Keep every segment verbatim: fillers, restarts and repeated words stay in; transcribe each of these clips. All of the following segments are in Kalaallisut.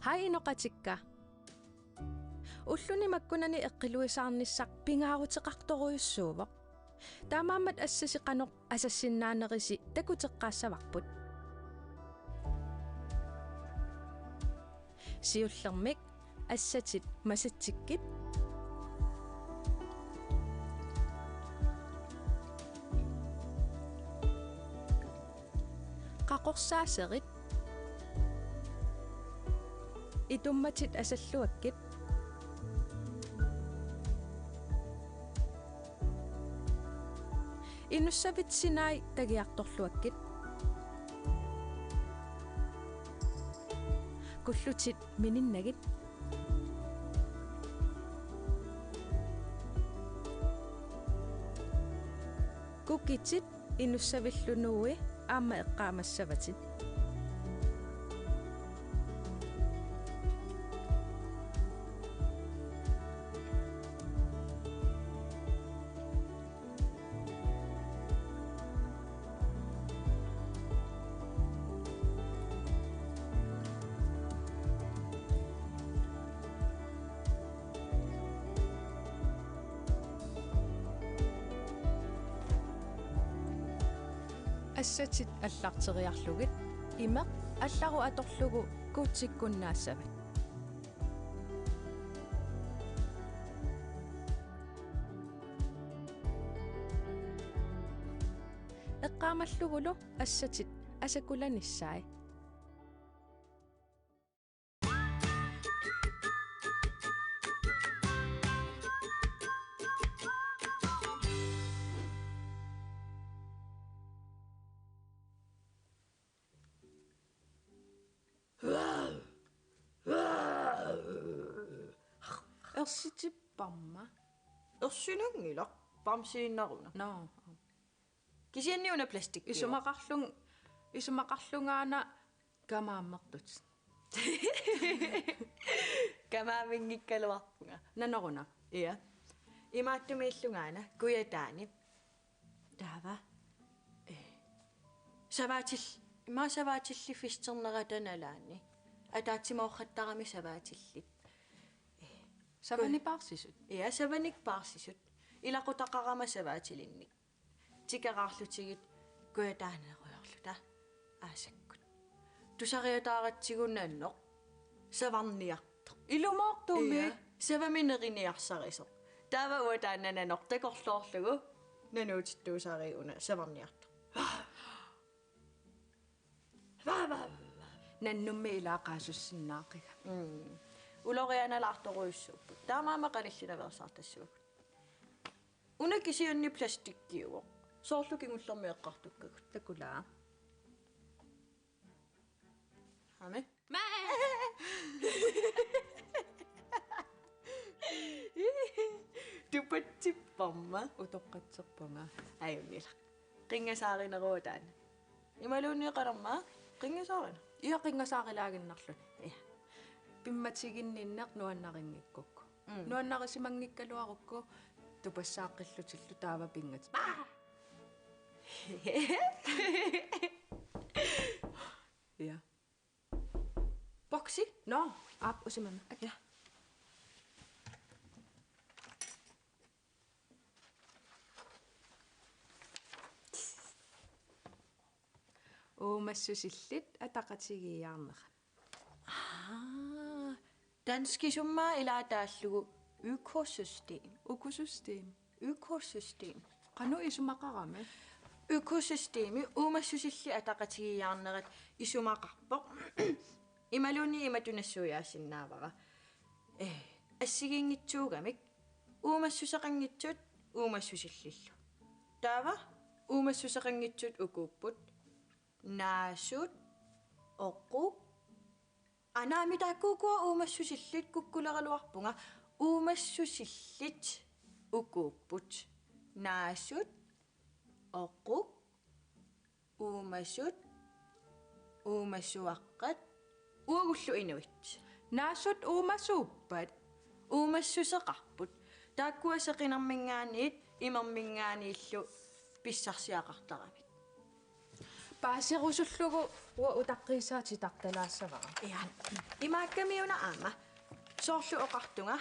Haj inoqatikka. Ulluni makkunani eqqiluisaarnissaq pingaaruteqartorujussuuvoq. Taamaammat assasi qanoq asassinnaanerisi takuteqqaassavarput. Siullermik assatit masatsikkit. Qaqorsaaserit. Itummatit asalluakkit. Inussavit sinai tagiartorluakkit. Kullutit mininnagit. Kukitit inussavillu nuui aamma eqqaamassavatit. Assatit allarteriarlugit imeq allaru atorlugu kuutsikkunnaassavat. Eqqaamallugulu assatit asakulanissai. Ersitipparma. Ersinanngilaq, bamsiinnaruna. Nå. Kisianni una plastikki. Isumaqarlung-, isumaqarlungaana kamaammertut. Kamaaminngikkaluarpunga. Nanoruna. Ja. Imaattumiillungaana Kujataani. Taava. Eh. Savaatil-, ima savaatillit festernera nalaani. Ataatsimoortarami savaatillit. Eh. Savanik paarsisut. Ja, savanik paarsisut. Ilaqutaqarama savaatilinnik. Tikeraarlutigit Kujataanerujoorluta aasakkut. Tusariataaratsigu nanoq savarniartoq. Ilumoortumik. Ja, savami neriniarsarisoq. Taava uanga taanna nanoq takorloorlugu nanuutittuusariuk una savarniartoq. Nannummi ilaa qaasussinnaaqqiga. Mm. Ulorianalaartorujussuupput. Taamaammat qalillinaveersaartassavagut. Una kisianni plastikkiuvoq. Soorlu kingullermi eqqartukkagut. Takulaa. Aami. Mä! Tupatsipparma. Utoqqatserpunga. Ajunngilaq. Qinngasaarineruvoq taanna. Imaluunniit qanormaa? Qinngasaarina. Ia qinngasaarilaaginnarluni. Ia. Pimmatiginninneq nuannarinngikkukku. Mm. Nuannarisimanngikkaluarukku tupassaaqqillutillu taava pinngat. Paa! Ia. Boksi? Nå, aap, usimama. Aka. Uumassusillit ataqatigiiaarnerat. Aa, danskisummaa ilaa taallugu økosystem. Økosystem. Økosystem. Qanoq isumaqarami? Økosystemi uumassusillit ataqatigiiaarnerat isumaqarpoq. Imaluunniit imatut nassuiaasinnaavara. Eh, assigiinngitsuugamik uumassuseqanngitsut uumassusillillu. Taava uumassuseqanngitsut ukuupput. Naasut, oqu-, anaami taakkuukua uumassusillit kukkuleraluarpunga, uumassusillit ukuupput. Naasut, oqu-, uumasut, uumasuaqqat, uagullu inuit. Naasut uumasuuppat? Uumassuseqarput. Taakkua seqinerminngaanniit imerminngaanniillu pissarsiaqartaramik. Paaserusullugu uanga utaqqiisaa titartalaassavara. Ja. Imaakkamiuna aamma. Soorlu oqartunga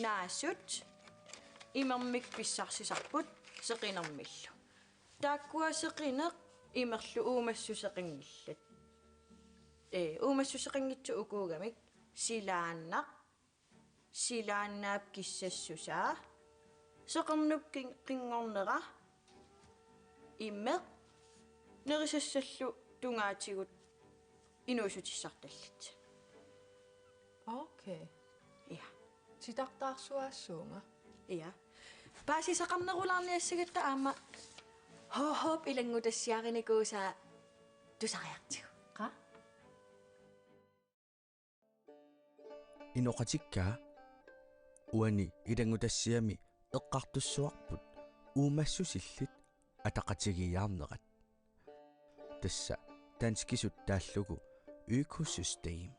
naasut imermik pissarsisarput seqinermillu. Taakkua seqineq imerlu uumassuseqanngillat. Ee, uumassuseqanngitsut ukuugamik silaannaq, silaannaap kissassusaa, seqernup qin-, qinngornera, imeq, nerisassallu tungaatigut inuussutissartallit. Okay. Ja. Titartaarsuaassuunga. Ja. Paasisaqarnerulaarniassagatta aamma H H-p ilanngutassiarinikuusaa tusariartigu. Qaa? Inoqatikka, uani ilanngutassiami eqqartussuarput uumassusillit ataqatigiiaarnerat. Tassa danskisut taallugu økosystem.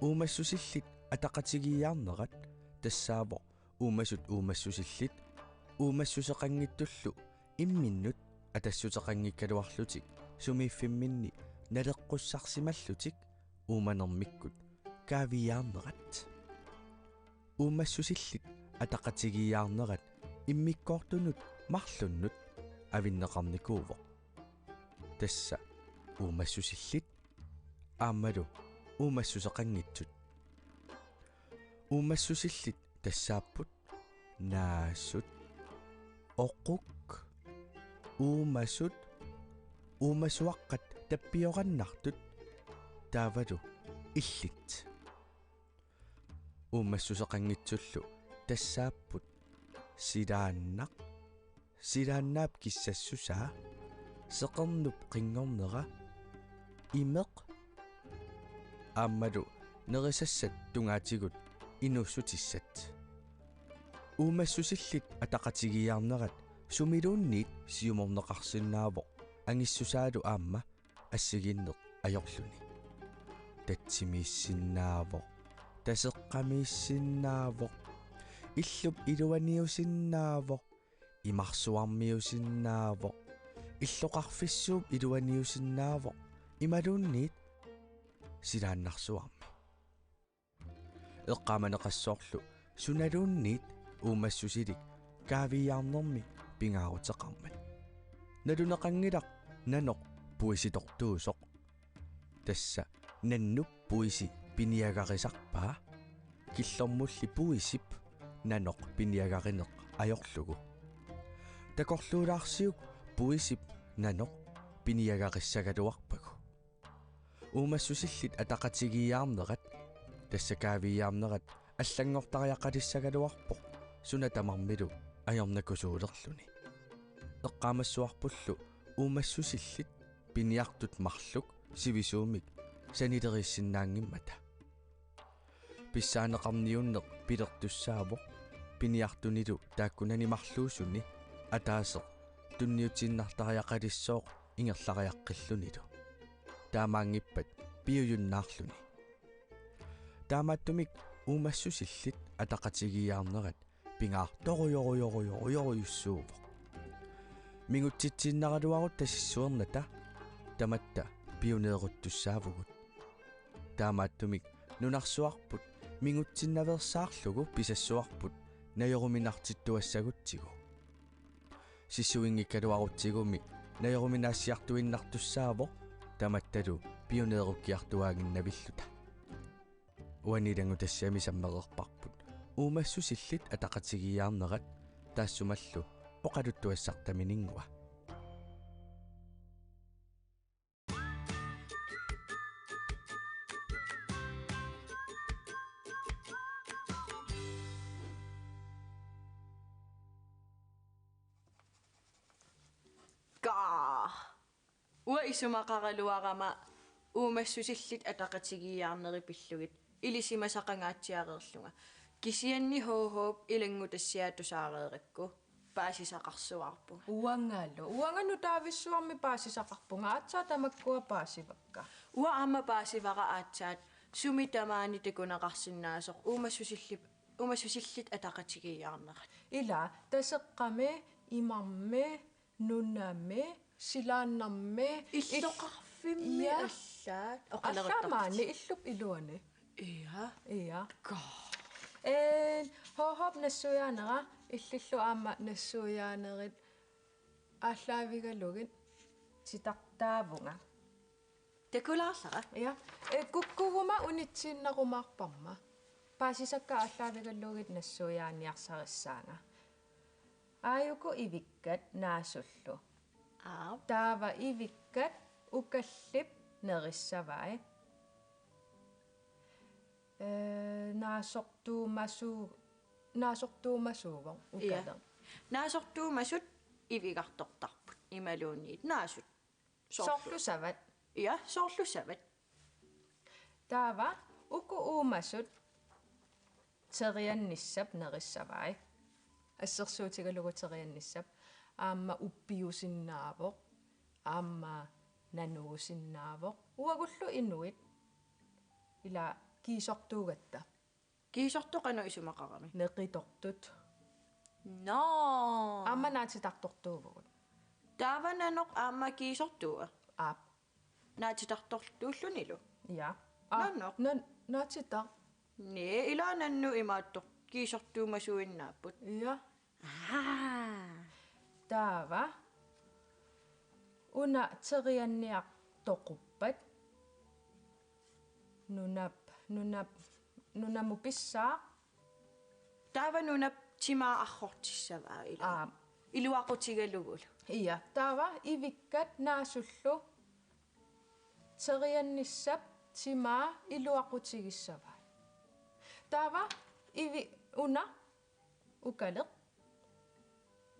Uumassusillit ataqatigiiaarnerat tassaavoq uumasut uumassusillit uumassuseqanngitsullu imminnut atassuteqanngikkaluarlutik sumiiffimminni naleqqussarsimallutik uumanermikkut kaaviiaarnerat. Uumassusillit ataqatigiiaarnerat immikkoortunut marlunnut avinneqarnikuuvoq. Tassa uumassusillit aammalu uumassuseqanngitsut. Uumassusillit tassaapput naasut, oquk, uumasut, uumasuaqqat tappiorannartut taavalu illit. Uumassuseqanngitsullu tassaapput silaannaq, silaannaap kissassusaa, seqernup qinngornera, imeq aammalu nerisassat tungaatigut inuussutissat. Uumassusillit ataqatigiiaarnerat sumiluunniit siumorneqarsinnaavoq angissusaalu aamma assigiinneq ajorluni. Tatsimiissinnaavoq, taseqqamiissinnaavoq, illup iluaniusinnaavoq, imarsuarmiusinnaavoq, illoqarfissuup iluaniusinnaavoq, imaluunniit silaannarsuarmi. Eqqaamaneqassaarlu sunaluunniit uumassusilik kaaviiaarnermi pingaaruteqarmat. Naluneqanngilaq nanoq puisitortuusoq. Tassa nannup puisi piniagarisarpaa, killormulli puisip nanoq piniagarineq ajorlugu. Takorluulaarsiuk puisip nanoq piniagarissagaluarpagu. Uumassusillit ataqatigiiaarnerat, tassa kaaviiaarnerat allanngortariaqalissagaluarpoq suna tamarmilu ajornakusuulerluni. Eqqaamassavarpullu uumassusillit piniartut marluk sivisuumik sanileriissinnaanngimmata. Pissaaneqarniunneq pilertussaavoq, piniartunilu taakkunani marluusuni ataaseq tunniutiinnartariaqalissooq ingerlariaqqillunilu. Taamaanngippat piujunnaarluni. Taamaattumik uumassusillit ataqatigiiaarnerat pingaartorujorujorujorujorujussuuvoq. Mingutsitsiinnaraluarutta sissuernata tamatta piuneeruttussaavugut. Taamaattumik nunarsuarput mingutsinnaveersaarlugu pisassuarput najoruminartittuassagutsigu. Sissuinngikkaluarutsigumi najoruminaassiartuinnartussaavoq tamattalu piuneerukkiartuaaginnavilluta. Uani ilanngutassiami sammereerparput uumassusillit ataqatigiiaarnerat, taassumalu oqaluttuassartaminngua. Kaa. Uanga isumaqaraluarama uumassusillit ataqatigiiaarnerit pillugit ilisimasaqangaatsiareerlunga. Kisianni H H-p ilanngutassiaa tusaareerakku paasisaqarsuarpunga. Uangalu. Uanga nutaavissuarmi paasisaqarpunga. Aatsaat tamakkua paasivakka. Uanga aamma paasivara aatsaat sumi tamaani takuneqarsinnaasoq uumassusillit Uumasusillit ataqatigiiaarnerat. Ila, Taseqqami, imarmi, nunami, silaannarmi, ill-, illoqarfimmi, ja, allaat. Oqaleruttortut. Allaat maani illup iluani. Ja. Ja. Go. Ee, H H-p nassuiaanera, illillu aamma nassuiaanerit aallaavigalugit titartaavunga. Takulaarlara. Ja. Ee, kukkuguma unitsiinnarumaarparma. Paasisakka aallaavigalugit nassuiaaniarsarissaanga. Aajuku ivikkat naasullu. Aap. Taava ivikkat ukallip nerissavai. Ee, naasortuumasu-, naasortuumasuuvoq, ja, ukaleq. Naasortuumasut ivigartortarput. Imaluunniit naasut. Soorlu. Soorlu savat. Ja, soorlu savat. Taava uku uumasut teriannissap nerissavai. Assersuutigalugu teriannissap aamma uppiusinnaavoq, aamma nanuusinnaavoq. Uagullu inuit ila kiisortuugatta. Kiisortut qanoq isumaqarami? Neqitortut. Nå. Aamma naatitartortuuvugut. Taava nanoq aamma kiisortuua? Aap. Naatitartortuullunilu? Ja. Aa, nanoq? Nan-, naatitaq. Nii, ilaa nannut imaattoq kiisortuumasuinnaapput. Ja. Aa. Taava. Una terianniaq toquppat. Nunap, nunap, nunamut pissaaq. Taava nunap timaa arrortissavaa ila. Aap. Iluaqutigalugulu. Ja, taava ivikkat naasullu teriannissap timaa iluaqutigissavai. Taava ivi-, una ukaleq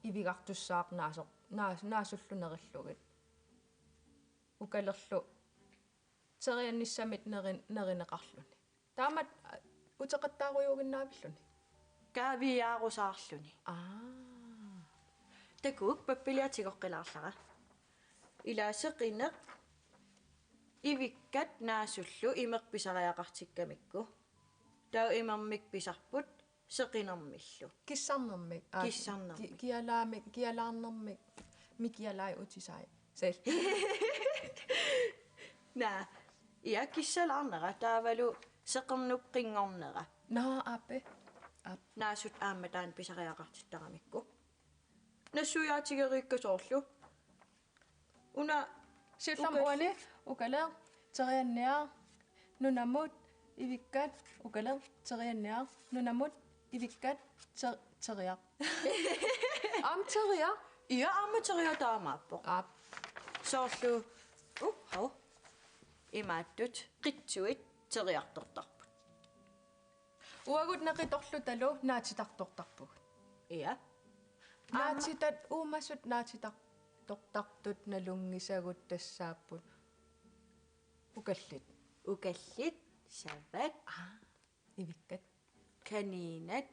ivigartussaaq naasor-, naas-, naasullu nerillugit. Ukalerlu teriannissamit nerin-, nerineqarluni. Taamatut, aa, uteqattaarujuuginnaavilluni. Kaaviiaarusaarluni. Aa. Takuuk, pappiliaq tigoqqilaarlara. Ila seqineq ivikkat naasullu imeq pisariaqartikkamikku. Taava imermik pisarput seqinermillu. Kissarnermik. Aa, kissarnermik. Ki-, kialaamik, kialaarnermik. Mikialai utisai. Sel. Naa. Ja, kissalaarnera taavalu seqernup qinngornera. Naa, ape. Aap. Naasut aamma taanna pisariaqartittaramikku. Nassuiaatigereerikka soorlu. Una sillam ukal-, uani, ukaleq, terianniaq, nunamut, ivikkat, ukaleq, terianniaq, nunamut, ivikkat, ter-, teriaq. Aamma teriaq? Ja, aamma teriaq taamaappoq. Aap. Soorlu, uh, hau. Imaattut, qitsuit, teriartortarput. Uagut neqitorlutalu naatitartortarpugut. Ja. Aamma naatitat, uumasut naatitartortartut nalunngisagut tassaapput ukallit. Ukallit, savat. Aa, ivikkat. Kaniinat.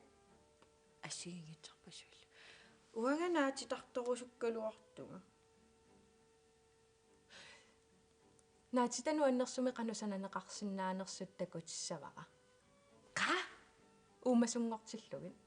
Assigiinngitsorpassuillu. Uanga naatitartorusukkaluartunga. Naatitat nuannersumik qanoq sananeqarsinnaanersut takutissavara. Qaa? Uumasunngortillugit.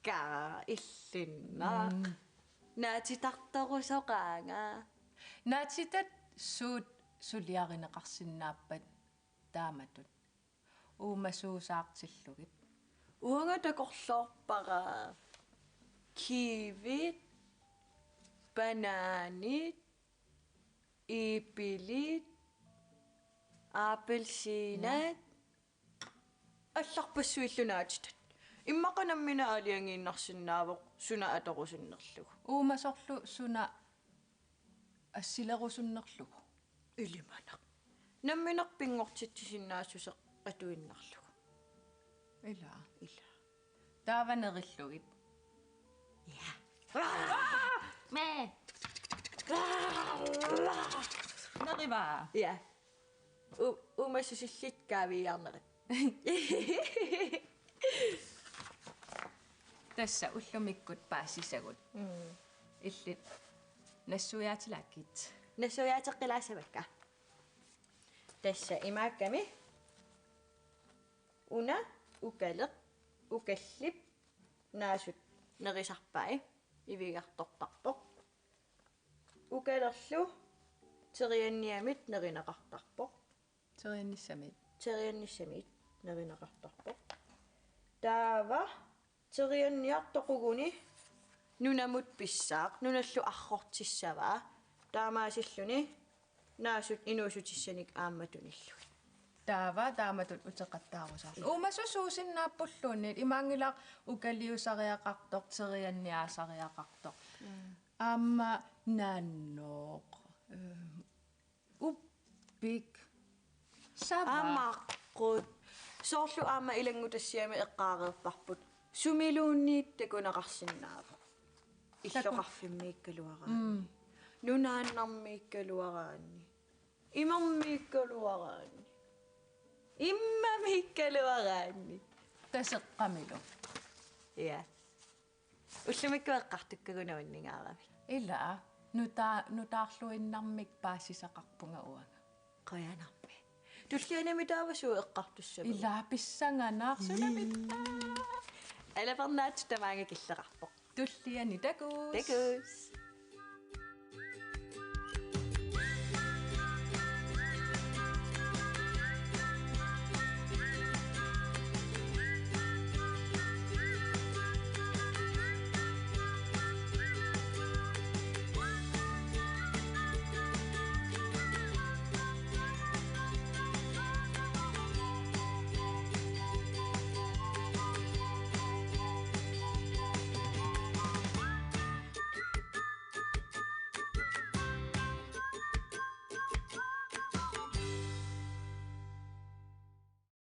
Kaa illinnaq. Mm. Naatitartorusoqaanga. Naatitat suut suliarineqarsinnaappat taamatut uumasuusaartillugit? Uanga takorloorpara kiwit, banaanit, iipilit, appelsiinat, allarpassuillu naatitat. Immaqa nammineq aalajangiinnarsinnaavoq suna atorusunnerlugu. Uumasorlu suna assilerusunnerlugu. Ilimanaq. Nammineq pinngortitsisinnaassuseq atuinnarlugu. Ila. Ila. Taava nerillugit. Ja. Mee. Nerivaa. Ja. U-, uumassusillit kaaviiaarnerit. Tassa ullumikkut paasisagut. Mm. Illit nassuiaatilaakkit. Nassuiaateqqilaassavakka. Tassa imaakkami. Una ukaleq, ukallip naasut nerisarpai, ivigartortarpoq. Ukalerlu terianniamit nerineqartarpoq. Teriannissamit. Teriannissamit nerineqartarpoq. Taava terianniaq toquguni nunamut pissaaq, nunallu arrortissavaa. Taamaasilluni naasut inuussutissanik aamma tunillugit. Taava taamatut uteqattaarusaarluni. Uumasuusinnaappulluunniit, imaanngilaq ukaliusariaqartoq, terianniaasariaqartoq. Mm. Aamma naannooq. Ehm, uppik. Sava. Aamma aqqut. Soorlu aamma ilanngutassiami eqqaareerparput. Sumiluunniit takuneqarsinnaavoq. Taku- Illoqarfimmiikkaluaraanni. Mm. Nunaannarmiikkaluaraanni. Imermiikkaluaraanni. Immamiikkaluaraanni. Taseqqamilu. Ja. Ullumikkut eqqartukkagut nuanningaaravit. Ila, nuta-, nutaarluinnarmik paasisaqarpunga uanga. Qujanarmi. Tullianimi taava suut eqqartussavavut? Ila, pissanganaq, sunamittaa. Alapernaatsit tamaanga killeqarpoq. Tulliani takuss. Takuss.